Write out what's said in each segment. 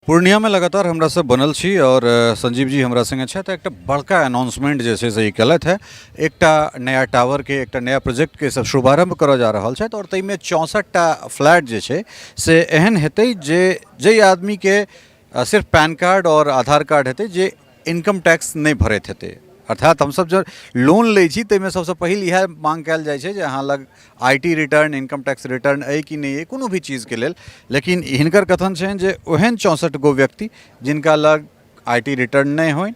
पूर्णियामे लगातार हमरा सब बनल छी आओर संजीव जी हमरा संगे छथि। एकटा बड़का अनाउंसमेंट जे छै से ई केलथि है। एकटा नया टावरके, एकटा नया प्रोजेक्टके सब शुभारंभ करऽ जा रहल छथि आओर ताहिमे 64टा फ्लैट जे छै से एहन हेतै जे जाहि आदमीके सिर्फ पैन कार्ड आओर आधार कार्ड हेतै, जे इनकम टैक्स नहि भरैत हेतै। अर्थात हमसभ जब लोन लै छी, ताहिमे सबसँ पहिल इएह माँग कयल जाइ छै जे अहाँ लग I T return, income tax return अइ कि नहि अइ, कोनो भी चीजके लेल। लेकिन हिनकर कथन छनि जे ओहन 64 गो व्यक्ति जिनका लग I T return नहि होइन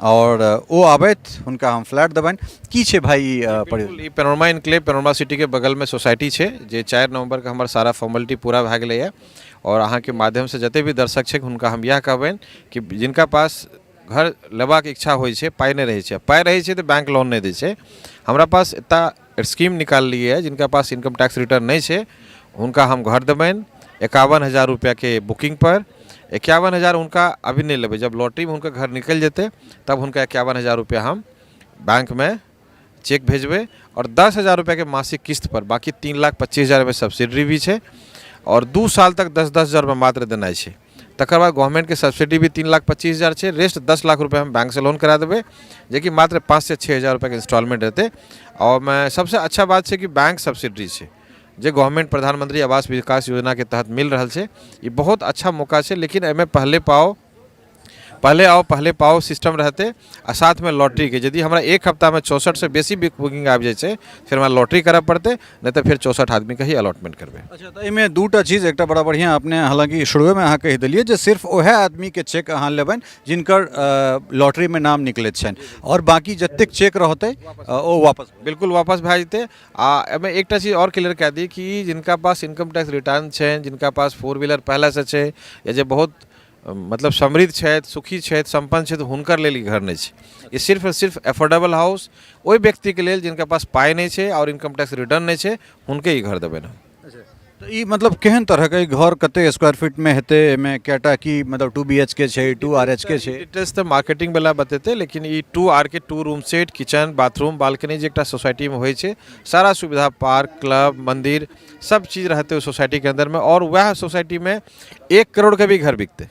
आओर ओ आबथि, हुनका हम फ्लैट देबनि। की छै भाई ई परियोजना? ई पेनोरमा इनक्लेव, पेनोरमा सिटीके बगलमे सोसाइटी छै, जे 4 नवम्बरके हमर सारा फॉर्मेलिटी पूरा भए गेलैए। आओर अहाँके माध्यमसँ जते भी दर्शक छै, हुनका हम इएह कहबनि कि जिनका पास घर लेबाक इच्छा होइ छै, पाइ नहि रहै छै, पाइ रहै छै तऽ बैंक लोन नहि दै छै, हमरा पास एतऽ स्कीम निकाललियै। जिनका पास इनकम टैक्स रिटर्न नहि छै, हुनका हम घर देबनि 51,000 रुपैआके बुकिंगपर। 51,000 हुनका अभी नहि लेबै, जब लॉटरीमे हुनकर घर निकलि जेतै, तब हुनका 51,000 रुपैआ हम बैंकमे चेक भेजबै आओर 10,000 रुपैआके मासिक किस्तपर। बाँकी 3,25,000 सब्सिडी भी छै आओर 2 साल तक 10-10 हजार रुपैआ मात्र देनाइ छै। तकर बाद गवर्नमेंटके सब्सिडी भी 3,25,000 छै। रेस्ट 10 लाख रुपैआ हम बैंकसँ लोन करा देबै, जेकि मात्र 5 से 6 हजार रुपैआके इंस्टॉलमेंट हेतै। आओर ओहिमे सबसँ अच्छा बात छै कि बैंक सब्सिडी छै, जे गवर्नमेंट प्रधानमंत्री आवास विकास योजनाके तहत मिल रहल छै। ई बहुत अच्छा मौका छै, लेकिन एहिमे पहले पाओ, पहले आओ पहले पाओ सिस्टम रहतै आ साथमे लॉटरीके। यदि हमरा एक हफ्तामे 64सँ बेसी बुकिंग आबि जाइ छै, फेर हमरा लॉटरी करऽ पड़तै, नहि तऽ फेर 64 आदमीके ही अलॉटमेंट करबै। अच्छा, तऽ एहिमे दूटा चीज। एकटा बड़ा बढ़िआँ, अपने हालांकि शुरुएमे अहाँ कहि देलियै जे सिर्फ ओएह आदमीके चेक अहाँ लेबनि जिनकर लॉटरीमे नाम निकलैत छनि आओर बाँकी जतेक चेक रहतै, ओ वापस। बिल्कुल वापस भए जेतै। आ एहिमे एकटा चीज आओर क्लियर कए दी कि जिनका पास इनकम टैक्स रिटर्न छनि, जिनका पास फोर व्हीलर पहिलेसँ छै या जे बहुत मतलब समृद्ध छथि, सुखी छथि, सम्पन्न छथि, हुनकर लेल ई घर नहि छै। ई सिर्फ आओर सिर्फ एफोर्डेबल हाउस ओहि व्यक्तिके लेल जिनका पास पाइ नहि छै आओर इनकम टैक्स रिटर्न नहि छै, हुनके ई घर देबनि हम। तऽ ई मतलब केहन तरहके ई घर, कते स्क्वायर फीटमे हेतै, एहिमे कएटा की, मतलब 2 BHK छै, 2 RHK छै? डिटेल्स तऽ मार्केटिंग वाला बतेतै, लेकिन ई 2 RK, two room set, kitchen, bathroom, balcony, जे एकटा सोसाइटीमे होइ छै, सारा सुविधा, पार्क, क्लब, मन्दिर, सब चीज रहतै ओहि सोसाइटीके अन्दरमे। आओर वएह सोसाइटीमे 1 करोड़के भी घर बिकतै,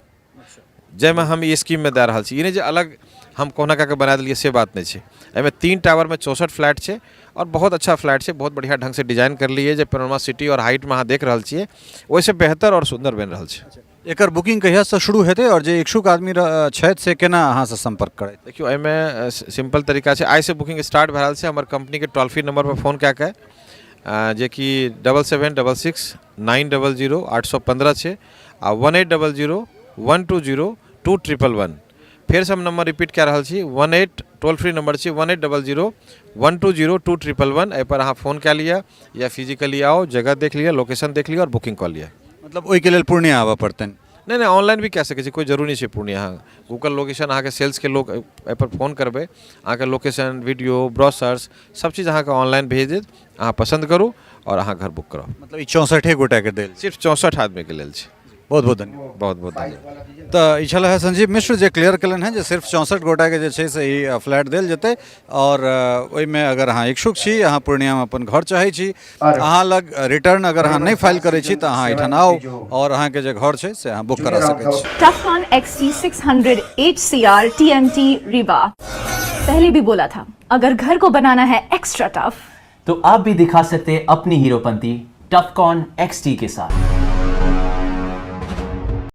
जाहिमे हम ई स्कीममे दए रहल छी। ई नहि जे अलग हम कहुना कए कऽ बना देलियै, से बात नहि छै। एहिमे तीन टावरमे 64 फ्लैट छै आओर बहुत अच्छा फ्लैट छै। बहुत बढ़िआँ ढङ्गसँ डिजाइन करलियै, जे पेनोरमा सिटी आओर हाइटमे अहाँ देख रहल छियै, ओहिसँ बेहतर आओर सुन्दर बनि रहल छै। एकर बुकिंग कहियासँ शुरू हेतै आओर जे इच्छुक आदमी छथि, से केना अहाँसँ सम्पर्क करथि? देखियौ, एहिमे सिम्पल तरीका छै। आइसँ बुकिंग स्टार्ट भए रहल छै। हमर कम्पनीके टोल फ्री नम्बरपर फोन कए कऽ, जेकि 7766900815 छै आ 18001202111। फेरसँ हम नम्बर रिपीट कए रहल छी। 18, टोल फ्री नम्बर छै 18001202111। एहिपर अहाँ फोन कए लिअ या फिजिकली आउ, जगह देख लिअ, लोकेशन देख लिअ आओर बुकिंग कऽ लिअ। मतलब ओहिके लेल पूर्णिया आबऽ पड़तनि? नहि, ऑनलाइन भी कए सकै छी, कोइ जरूरी नहि छै पूर्णिया। अहाँ गूगल लोकेशन, अहाँके सेल्सके लोक, एहिपर फोन करबै, अहाँके लोकेशन, वीडियो, ब्रोशर्स, सब चीज अहाँके ऑनलाइन भेज देत। अहाँ पसन्द करू आओर अहाँ घर बुक कराउ। मतलब ई 64 गोटाके देल? सिर्फ 64 आदमीके लेल छै। बहुत बहुत धन्यवाद। बहुत बहुत धन्यवाद। तऽ ई छलै है संजीव मिश्र, जे क्लियर केलनि हेँ जे सिर्फ 64 गोटाके जे छै से ई फ्लैट देल जेतै। आओर ओहिमे अगर अहाँ इच्छुक छी, अहाँ पूर्णियामे अपन घर चाहै छी, अहाँ लग रिटर्न अगर अहाँ नहि फाइल करै छी, तऽ अहाँ एहिठाम आउ आओर अहाँके जे घर छै से अहाँ बुक करा सकै छी। Tufcon XT600 HCR TMT Rebar। पहले भी बोला था, अगर घर को बनाना है एक्स्ट्रा टफ, तो आप भी दिखा सकते हैं अपनी हीरोपंती टफकॉन XT के साथ।